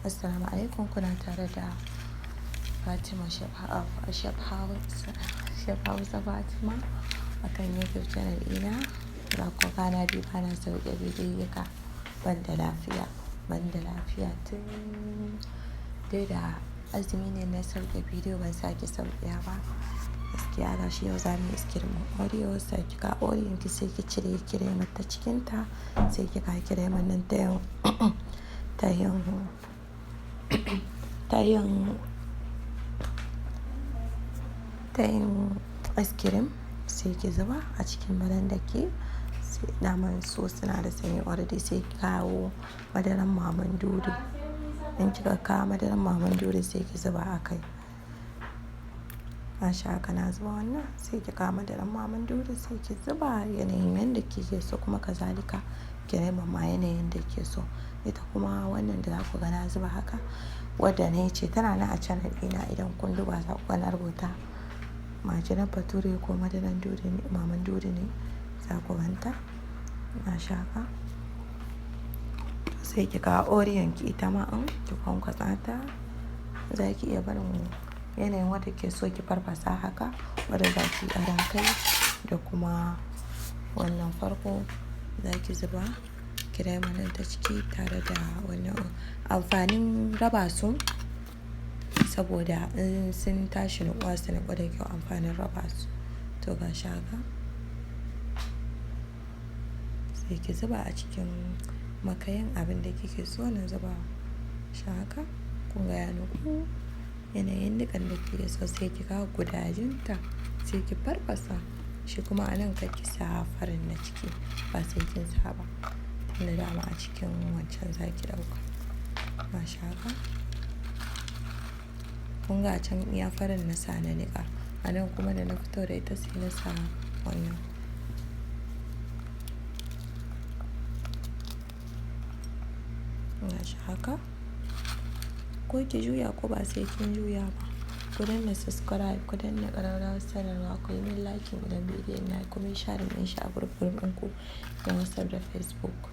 Assalamu alaikum, kuna tare da Fatima Chef Hausa Fatima akan YouTube channel ɗina. Za ku kwana biyu bana sauke bidiyoyika, ban da lafiya, ban da lafiya tun dai da azumi ne na sauke bidiyo, ban sake saukewa ba. Gaskiya gashi yau za mu yi ice cream Oreo. Sai ki kawo Oreo ki, sai ki cire kiremar ta cikinta, sai ki kawo kiremar nan ta yin ice cream, sai ki zuba a cikin blender ki. Sai daman su suna da sanyi already, sai ki kawo madaran Maman Dudu. In kika kawo madaran Maman Dudu, sai ki zuba a kai. Gashi haka na zuba wannan, sai ki kawo madaran Maman Dudu, sai ki zuba yanayin yanda kike so, kuma kazalika kiremar ma yanayin da kike so. Ita kuma wannan da za ku ga na zuba haka, wadda na ce tana nan a channel ɗina, idan kun duba za ku ga na rubuta majinar Bature ko madaran Dudu ne, Maman Dudu ne, za ku gan ta. Gashi haka. Sai ki kawo Oreo ki, ita ma in ki kwankwasa ta, za ki iya barin yanayin wadda ke so ki farfasa haka, wadda za ki yi adon kai da kuma wannan. Farko za ki zuba kiremar nan ta ciki tare da wannan. Amfanin raba su, saboda in sun tashi niƙuwa, su niƙu da kyau, amfanin raba su. To, gashi haka. Sai ki zuba a cikin makayin abin da kike so na zuba shi haka. Kun ga ya niƙu yanayin niƙan da kike so, sai ki kawo gudajin ta, sai ki farfasa. Shi kuma a nan kar ki sa farin na ciki, ba sai kin sa ba. Tunda dama a cikin wancan za ki ɗauka. Gashi haka. Kun ga a can iya farin na sa na niƙa. A nan kuma da na fito da ita, sai na sa wannan. Gashi haka. Ko ki juya ko ba sai kin juya ba. Ku danna subscribe, ku danna ƙararrawar sanarwa, ku yi min like idan bidiyon na yi, kuma sharing ɗin shi a group group ɗinku na WhatsApp da Facebook.